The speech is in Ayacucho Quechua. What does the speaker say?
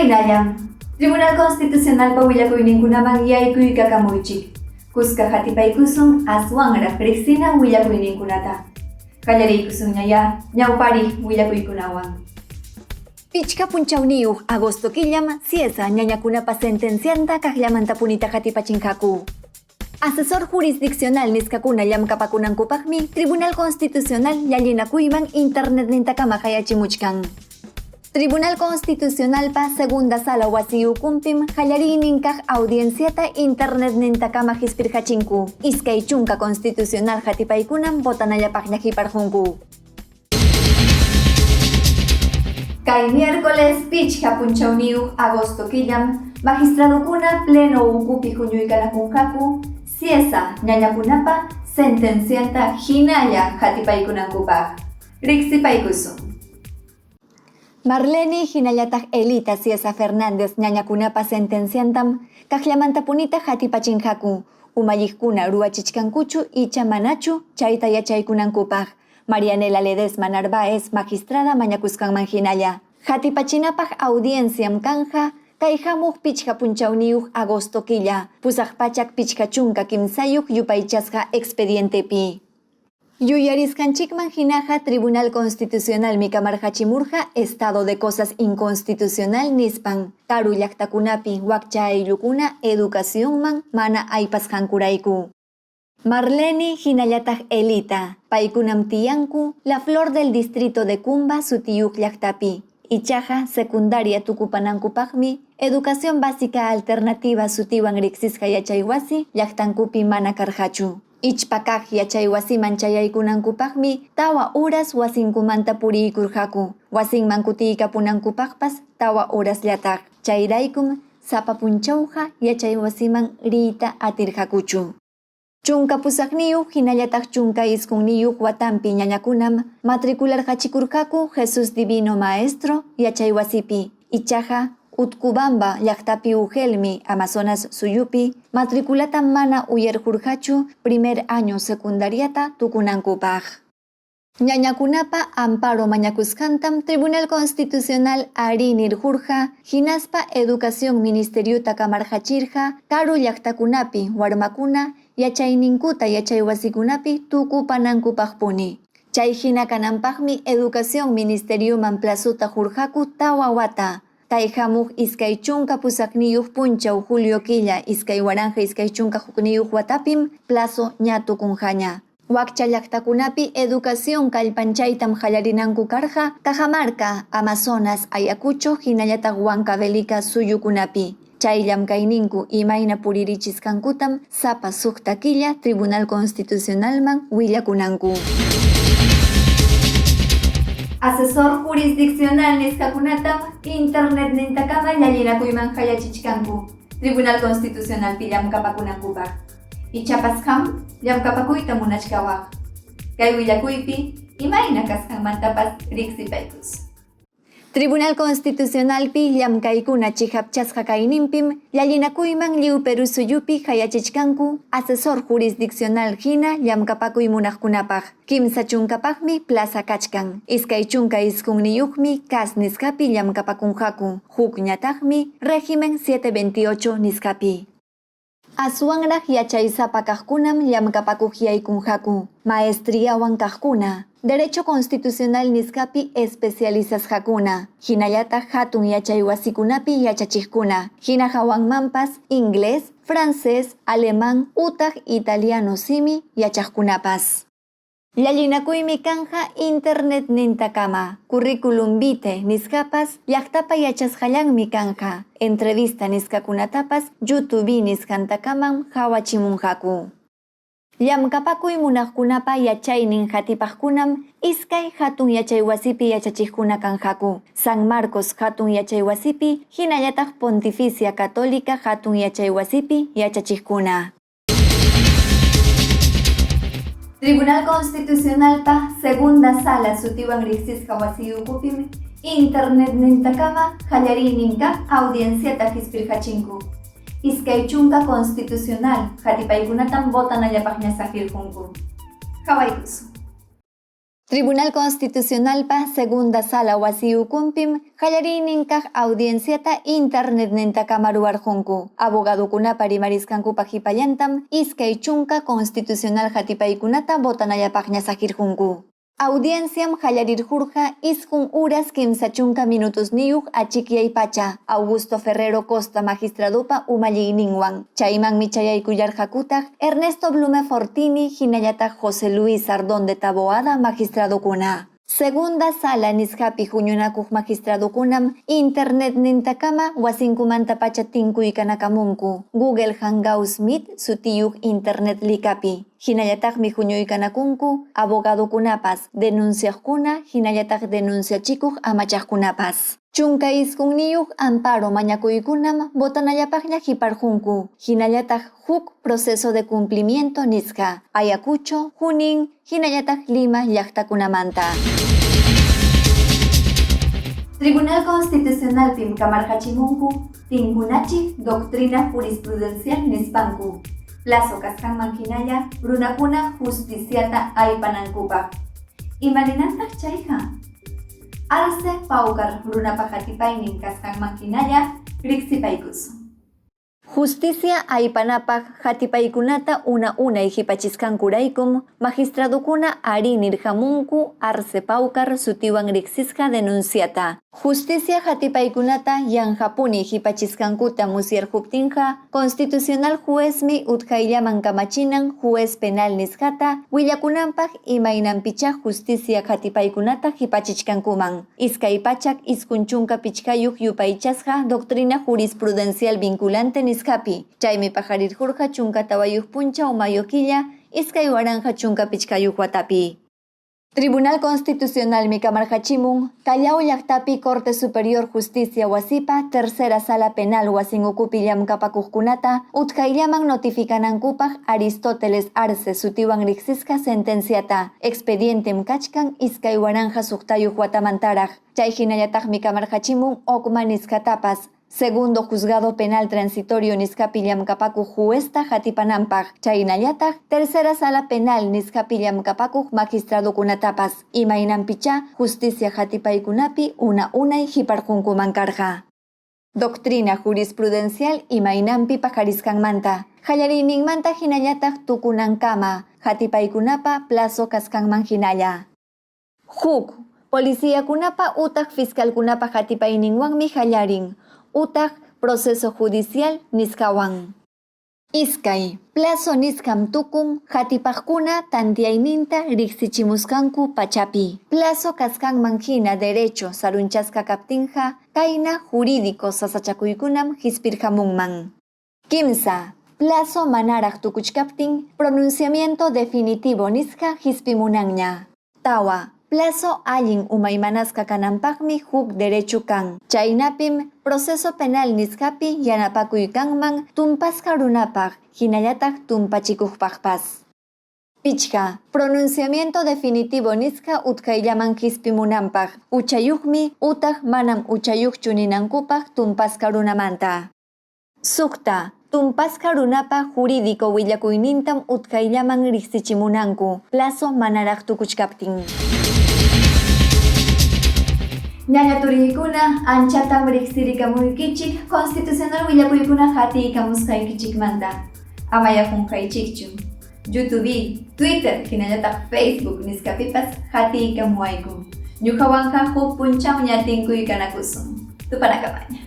Imaynallam, Tribunal Constitucionalpa willakuyninkunaman yaykuykakamuychik. Kuska hatipaykusun aswanraq riqsina willakuyninkunata. Qallariykusunñayá ñawpariq willakuykunawan. Pichqa punchawniyuq agosto killam Cieza ñañakunapa sentencianta kaqllamantapunita hatipachinqaku. Asesor jurisdiccional nisqakuna llamkapakunankupaqmi Tribunal Constitucional llallinakuyman internetnintakama qayachimuchkan. Tribunal Constitucionalpa segunda sala wasi ukunpim qallariynin kaq audienciata internetnintakama hispirqachinku. 20 constitucional hatipaykunam votanallapaqña hiparqunku. Kay miércoles pichqa punchawniyuq agosto killam magistradukuna pleno ukupi huñuykanakunqaku Cieza ñañakunapa sentencianta hinalla hatipaykunankupaq. Riqsipaykusun. Marlene hinallataq Elita Cieza Fernández ñañakunapa sentenciantam kaqllamantapunita hatipachinqaku, umalliqkuna ruwachichkankuchu icha manachu chayta yachaykunankupaq. Marianela Ledesma Narváez magistrada mañakusqanman hinalla. Hatipachinapaq audienciam kanja kay hamuq pichqa punchawniyuq agosto killa, 853 yupaychasqa expedientepi. Yuyarisqanchikman hinaqa Tribunal Constitucionalmi kamarqachimurqa estado de cosas inconstitucional nispan, karu llaqtakunapi wakcha ayllukuna educacionman mana aypasqankurayku. Marlene hinallataq Elita, paykunam tiyanku La Flor del distrito de Cumba sutiyuq llaqtapi. Ichaqa secundaria tukupanankupaqmi Educación Básica Alternativa sutiwan riqsisqa yachaywasi llaqtankupi mana karqachu. Ichpa kaq yachaywasiman chayaykunankupaqmi 4 horas wasinkumanta puriykurqaku, wasinman kutiykapunankupaqpas 4 horasllataq. Chayraykum sapa punchawqa yachaywasiman riyta atirqakuchu. 18 hinallataq 19 watanpi ñañakunam matricularqachikurqaku Jesús Divino Maestro yachaywasipi. Ichaqa Utcubamba llaqtapi Ugelmi Amazonas suyupi matriculata mana uyarqurqachu primer año secundariata tukunankupaq. Ñañakunapa amparo mañakusqantam Tribunal Constitucional arí nirqurqa hinaspa Educación Ministeriota kamarqachirqa karu llaqtakunapi warmakuna yachayninkuta yachaywasikunapi tukupanankupaqpuni. Chay hina kananpaqmi Educación Ministerioman plazota hurqaku 4 wata. Kay hamuq 28 punchaw julio killa 2021 watapim plazo ña tukunqaña. Wakcha llaqtakunapi educación kallpanchaytam qallarinanku karqa Cajamarca, Amazonas, Ayacucho hinallataq Huancavelica suyukunapi. Chay llamkayninku imayna puririchisqankutam sapa suqta killa Tribunal Constitucionalman willakunanku. Asesor jurisdiccional nisqakunatam internetnintakama llallinakuyman qayachichkanku Tribunal Constitucionalpi llamkapakunankupaq. Ichapas qam llamkapakuyta munachkawaq. Kay willakuypi imayna kasqanmantapas riqsipaykus. Tribunal Constitucionalpi llamkaykuna chihapchasqa kayninpim llallinakuyman lliw Perú suyupi qayachichkanku asesor jurisdiccional hina llamkapakuy munaqkunapaq. 30paqmi plaza kachkan. 29niyuqmi CAS nisqapi llamkapakunqaku. Hukñataqmi régimen 728 nisqapi. Aswanraq yachaysapa kaqkunam llamkapakuq yaykunqaku, maestriawan kaqkuna, Derecho Constitucional nisqapi especializasqakuna, hinallataq hatun yachaywasikunapi yachachiqkuna, hina hawanmanpas inglés, francés, alemán utaq italiano simi yachaqkunapas. Llallinakuymi kanja internetnintakama, curriculum vitae nisqapas llaqtapa yachasqallanmi kanja, entrevista nisqakunatapas YouTube nisqantakamam hawachimunqaku. Llamkapakuy munaqkunapa yachaynin hatipaqkunam iskay hatun yachaywasipi yachachiqkuna kanqaku, San Marcos hatun yachaywasipi hinallataq Pontificia Católica hatun yachaywasipi yachachiqkuna. Tribunal Constitucionalpa segunda sala sutiwan riqsisqa wasiyukupim internetnintakama qallariyninka audienciata hispirqachinku. 20 constitucional hatipaykunatam votanallapaqña saqirqunku. Qhawaykusun. Tribunal Constitucionalpa segunda sala wasi ukunpim qallariynin kaq audienciata internetnintakama ruwarqunku. Abogadokunapa rimarisqankupa qipallantam 20 constitucional hatipaykunata votanallapaqña saqirqunku. Audienciam qallarirqurqa 9 horas 30 minutosniyuq achikyay pacha Augusto Ferrero Costa magistradopa umalliyninwan. Chaymanmi chayaykullarqakutaq Ernesto Blume Fortini hinallataq José Luis Sardón de Taboada magistradokuna. Segunda sala nisqapi huñunakuq magistradokunam internetnintakama wasinkumanta pacha tinkuykanamunku Google Hangouts Meet sutiyuq internet likapi. Hinallataqmi huñuykanakunku abogadokunapas, denunciaqkuna hinallataq denunciachikuq amachaqkunapas. 19niyuq amparo mañakuykunam votanallapaqña qiparqunku, hinallataq huk proceso de cumplimiento nisqa Ayacucho, Junín, hinallataq Lima llaqtakunamanta. Tribunal Constitucional pim kamarqachimunku tinkunachiq doctrina jurisprudencial nispanku. Plazo kasqanman hinalla runakuna justiciata aypanankupaq. Imaninantaq chayqa? Arce Paucar runapa hatipaynin kasqanman hinalla riqsipaykusun. Justicia aypanapaq hatipaykunata una-unay qipachisqankuraykum magistradokuna arí nirqamunku Arce Paucar sutiwan riqsisqa denunciata. Justicia hatipaykunata yanqapuni qipachisqankuta musyarquptinqa constitucional juezmi utqayllaman kamachinan juez penal nisqata willakunanpaq imaynanpichá justicia hatipaykunata qipachichkankuman. 295 yupaychasqa doctrina jurisprudencial vinculante nisqapi. Chaymi paqarirqurqa 14 punchaw mayo killa 2015 watapi. Tribunal Constitucional kamarqachimun Callao llaqtapi Corte Superior Justicia wasipa tercera sala penal wasin ukupi llamkapakuqkunata utqayllaman notificanankupaq Aristóteles Arce sutiwan riqsisqa sentenciata expedientem kachkan 2006 watamantaraq. Chay hinallataqmi kamarqachimun Ocma nisqatapas Segundo Juzgado Penal Transitorio nisqapi llamkapakuq juezta hatipananpaq, chaynallataq tercera sala penal nisqapi llamkapakuq magistradokunatapas, imaynanpichá justicia hatipaykunapi una-unay qiparqunkuman karqa. Doctrina jurisprudencial imaynanpi paqarisqanmanta, qallariyninmanta hinallataq tukunankama, hatipaykunapa plazo kasqanman hinalla. Huk, policiakunapa utaq fiscalkunapa hatipayninwanmi qallarin, utaq proceso judicial nisqawan. Iskay, plazo nisqam tukun hatipaqkuna tantiyayninta riqsichimusqanku pachapi. Plazo kasqanman hina derecho sarunchasqa kaptinqa kayna jurídico sasachakuykunam qispirqamunman. Kimsa, plazo manaraq tukuchkaptin pronunciamiento definitivo nisqa qispimunanña. Tawa, plazo allin umaymanasqa kananpaqmi huk derecho kan. Chaynapim proceso penal nisqapi yanapakuy kanman tumpasqa runapaq hinallataq tumpachikuqpaqpas. Pichqa, pronunciamiento definitivo nisqa utqayllaman qispimunanpaq, huchayuqmi utaq manam huchayuqchu ninankupaq tumpasqa runamanta. Suqta, tumpasqa runapa jurídico willakuynintam utqayllaman riqsichimunanku, plazo manaraq tukuchkaptin. Ñaña turiykuna anchatam riqsirikamuykichik constitucional willakuykuna hatiykamusqaykichikmanta. Amaya qunqaychikchu. YouTube, Twitter, hinallataq Facebook nisqapipas hatiykamuwayku. Ñuqawanqa huk punchawña tinkuykanakusun. Tupanakamaña.